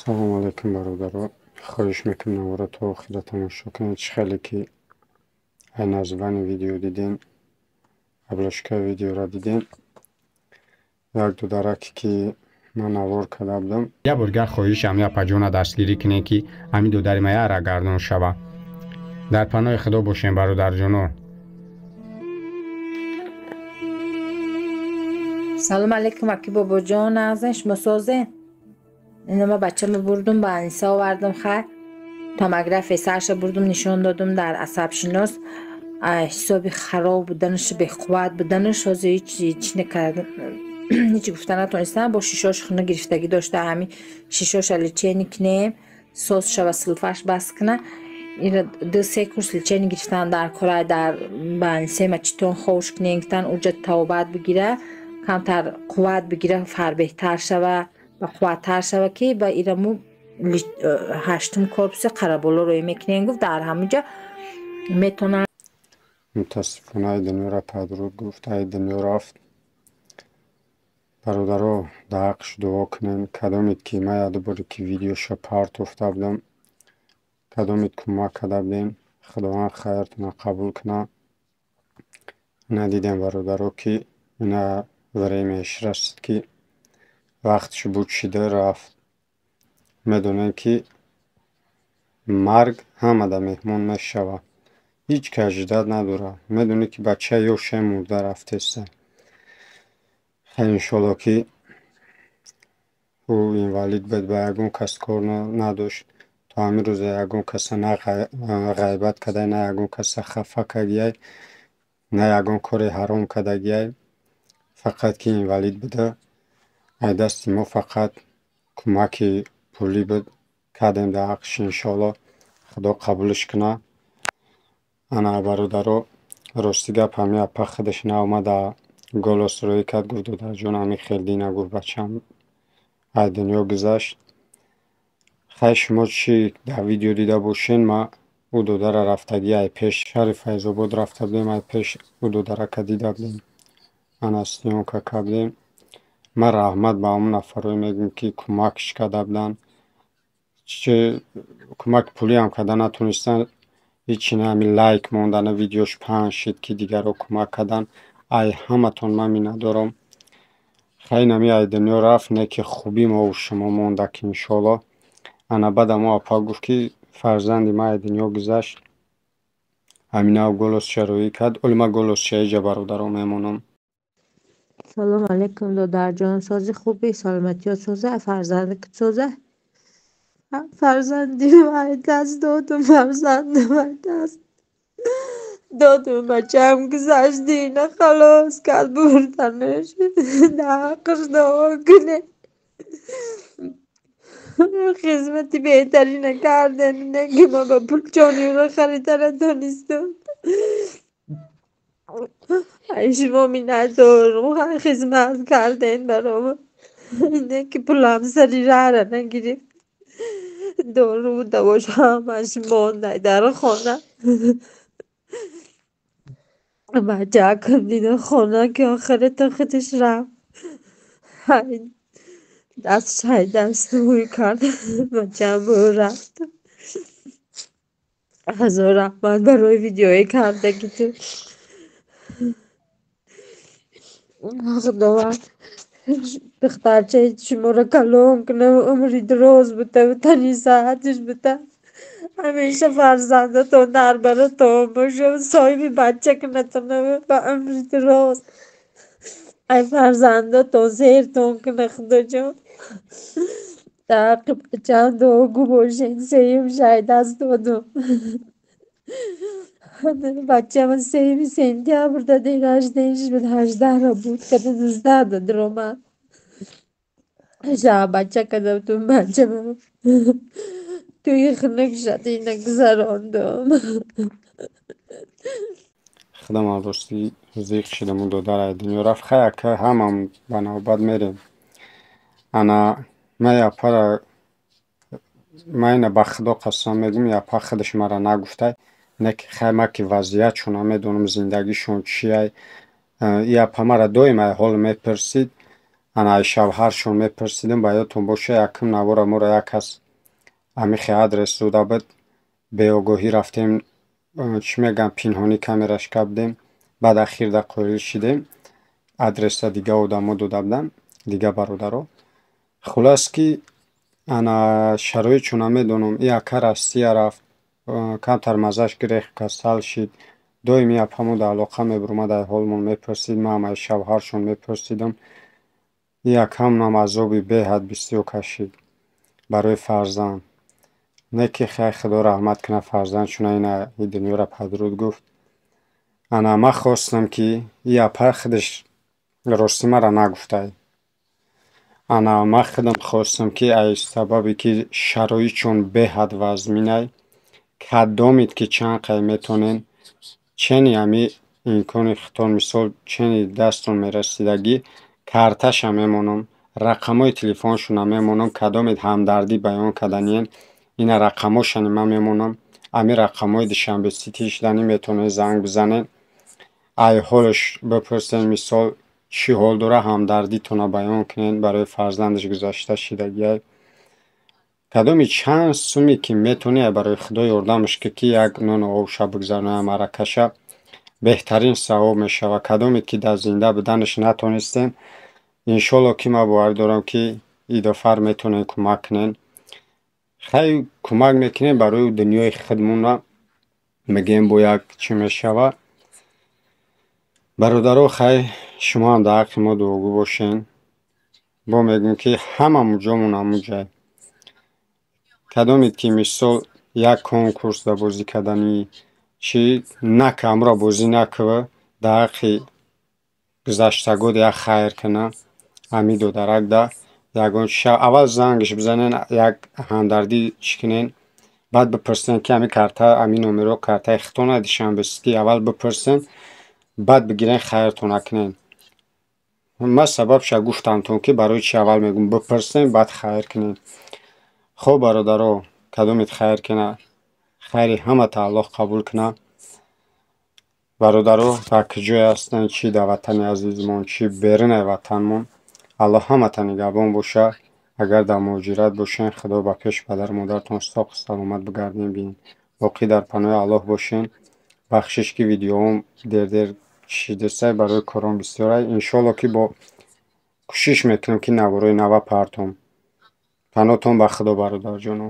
Салому алайкум, бародаро. Хоҳиш мекунам, наворо то охира тамошо кунед. Чӣ хеле ки ай названи видео дидем, обложкаи видеоро дидем, як додараке ки ман навор карда будам. Як бор дигар хоҳиш, ҳамин апаҷона дастгирӣ кунед, ки ҳамин додари ма яра гардон шава. Дар паноҳи Худо бошем, бародарҷоно. Салом алейкум, аки Бобоҷон, нағзен, шумо созен? Ина ма бачама бурдум, ба Аниса овардум. Хай, томография сарша бурдум, нишон додум дар асабшинос. Ҳисоби хароб буданаш, беқувват буданаш, ҳозир ҳеҷ накардам, ҳеҷ гуфта натонистам. Бо шишош хуна гирифтагӣ дошта, ҳамин шишоша лечение кунем, соз шава, сулфаш бас куна. Ира 2-3 курс лечение гирифтан дар корай, дар ба Анисе мачитон ховш кунем гуфтан, уҷа тавобат бигира, камтар қувват бигира, фарбеҳтар шава ва қувваттар шава, ки ба ираму ҳаштум корпуси Қараболо рӯй мекунем, гуфт, дар ҳамуҷа метавонанд. Мутаассифона, ай дунёро падруд гуфт, ай дунё рафт. Бародаро, дар ҳаққаш дуо кунем. Кадомед ки ман як боре ки видеоша партофта будам, кадомед кӯмак карда будем, Худованд хайртонро қабул кунад. Надидем, бародаро, ки ина времяш расид, ки вақташ буд, шида рафт. Медонем, ки марг ҳамада меҳмон мешавад, ҳеҷ кас ждать надорад. Медонӣ, ки бачаи ёше мурда рафтеста. Хай, иншолло, ки ӯ инвалид буд, ба ягон кас кор надошт. То ҳамин рӯза ягон каса на ғайбат кардай, на ягон каса хафа кардияй, на ягон кори ҳаром кардагиай. Фақат ки инвалид буда, ай дасти мо фақат кӯмаки пулӣ буд, кардем дар ҳаққаш. Иншоалло, Худо қабулаш кунад. Ана, бародаро, рости гап, ҳамин апа худаш наомада, голос рӯӣ кард, гуфт: «Додарҷон, ҳамин хел дина», гуфт, «бачам аз дунё гузашт». Хай, шумо чӣ дар видео дида бошен, ма ӯ додара рафтагӣ, ай пеш шаҳри Файзобод рафта будем, ай пеш ӯ додарака дида будем, ана съёмка кардем. Ман раҳмат ба ҳамон нафарое мегӯям, ки кӯмакш карда буданд. Чи кӯмаки пулиам карда натонистанд, ҳичи не, ҳамин лайк мондана, видеош паҳн шид, ки дигарро кӯмак карданд. Ай ҳаматон ман миннатдорам. Хай, инами ай дунё рафт, не ки хубӣ мову шумо монда, ки иншоалло. Ана, баъд ҳамо апа гуфт, ки фарзанди ман ай дунё гузашт. Ҳаминав голосша рӯӣ кард. Оли ман голосша иҷа, бародаро, мемонам. Салом алейкум, додарҷон, сози, хубӣ, саломатиёт соза, фарзандакат соза. Фарзандим ай даст додум, фарзандам ай даст додум, бачаам гузашт, дина халос кард бурданаш. Дар ҳаққаш дуо кунед. Хизмати беҳтарина кардем, не ки ма ба пул ҷониро харида натонистам. Ай шумо миннатдорум, хизмат кардем барома. Не ки пулам сари раҳра нагирифт. Доруву давош ҳамаш мондай дар хона. Бачаакам дида хона, ки охирата худаш рафт. Ай дастш ай даст ҳуй кард, бачаам рафт. Ҳазор раҳмат барои видеои кардагиту. Худованд духтарчаи шуморо калон кунад, умри дароз бутаву тани саҳатиш бута. Ҳамеша фарзандатон дар баратон бошад, соҳиби бача кунатон ба умри дароз. Ай фарзандатон сертон кунад, Худоҷон. Дар ҳаққи бачаам дуогӯ бошед, сеюмша ай даст додум. Бачаам 3 сентябр да день рожденияш буд, 18-ро буд када, 19-да даромад. Шаб бача када будум, бачам тӯи хунук шуд, ина гузарондум. Худамам ростӣ зиқ шудам, ӯ додар ай дунё рафт. Хай, ака, ҳамам ба навбат мерем. Ана, ман апара, ман ина ба Худо қасам мегӯям, апа худаш маро нагуфтай, не ки хай, ман ки вазъиятшонро медонам, зиндагишон чиай. И апа маро доим ай ҳол мепурсид. Ана ай шавҳаршон мепурсидем, ба ёдтон боша, якум навора моро як кас амихе адрес дода буд. Беогоҳӣ рафтем, чӣ мегӯям, пинҳонӣ камераш кардем. Баъд ахирда қоил шидем. Адреса дига одамо дода буданд, дига бародаро. Хулас ки ана шароитшо намедонам. И ака Россия рафт, камтар маззаш гирехт, касал шид. Доим и апамо дар алоқа мебуромад, ай ҳолмон мепурсид, ман ай шавҳаршон мепурсидам. И акамонам азоби беҳад бисёр кашид барои фарзанд. Не ки хай, Худо раҳмат кунад фарзандшона, ина и дунёро падруд гуфт. Ана ман хостам, ки и апа худаш ростӣ мара нагуфтай. Ана ман худам хостам, ки ай сабабе ки шароитшон беҳад вазминай, кадомед ки чанд қай метонен, чени ҳами имкони худтон, мисол, чени дасттон мерасидагӣ, карташа мемонам, рақамҳои телефоншона мемонам. Кадомед ҳамдардӣ баён карданиен, ина рақамҳошани ман мемонам. Ҳамин рақамҳои Душанбе Сити шиданӣ метавонед занг бизанед, ай ҳолаш бипурсед, мисол, чӣ ҳол дора, ҳамдардитонро баён кунед барои фарзандаш гузашта шидагиай. Кадоми чанд суме ки метавонӣ, барои Худо ёрдамаш кӣ, ки як нону обша бигзаронад, маракаша беҳтарин савоб мешавад. Кадоме ки дар зинда буданаш натонистем, иншолло ки ман боварӣ дорам, ки идофар метавонем кӯмак кунем. Хай, кӯмак мекунем барои дунёи худмона, мегӯем, бо як чӣ мешавад. Бародаро, хай, шумо ҳам дар ҳаққи мо дуогӯ бошен. Бо мегӯем, ки ҳамамон ҷомон ҳамун. Кадомед ки мисол як конкурс дар бозӣ карданӣ чӣ нака, ҳамуро бозӣ накува, дар ҳаққи гузаштагот як хайр куна. Ҳамин додарак да ягон аввал зангаш бизанен, як ҳамдардӣ чӣ кунен, баъд бипурсен, ки ҳамин карта, ҳамин номеро картаи худтона Душанбе Сити. Аввал бипурсен, баъд бигирен, хайртона кунен. Ман сабабша гуфтамтон, ки барои чӣ аввал мегӯм бипурсен, баъд хайр кунен. Хоб, бародаро, кадомед хайр куна, хайри ҳамата Аллоҳ қабул кунад. Бародаро, дар куҷое ҳастанд, чӣ дар ватани азизмон, чӣ берунаи ватанмон, Аллоҳ ҳамата нигаҳбон боша. Агар дар муҳоҷират бошен, Худо ба пеши падару модаратон соқу саломат бигарден биен. Боқӣ дар паноҳи Аллоҳ бошен. Бахшиш, ки видеоҳом дер-дер шидасай, барои кором бисёрай. Иншолло ки бо кӯшиш мекунам, ки наворои нава партом. Паноҳтон ба Худо, бародарҷоно.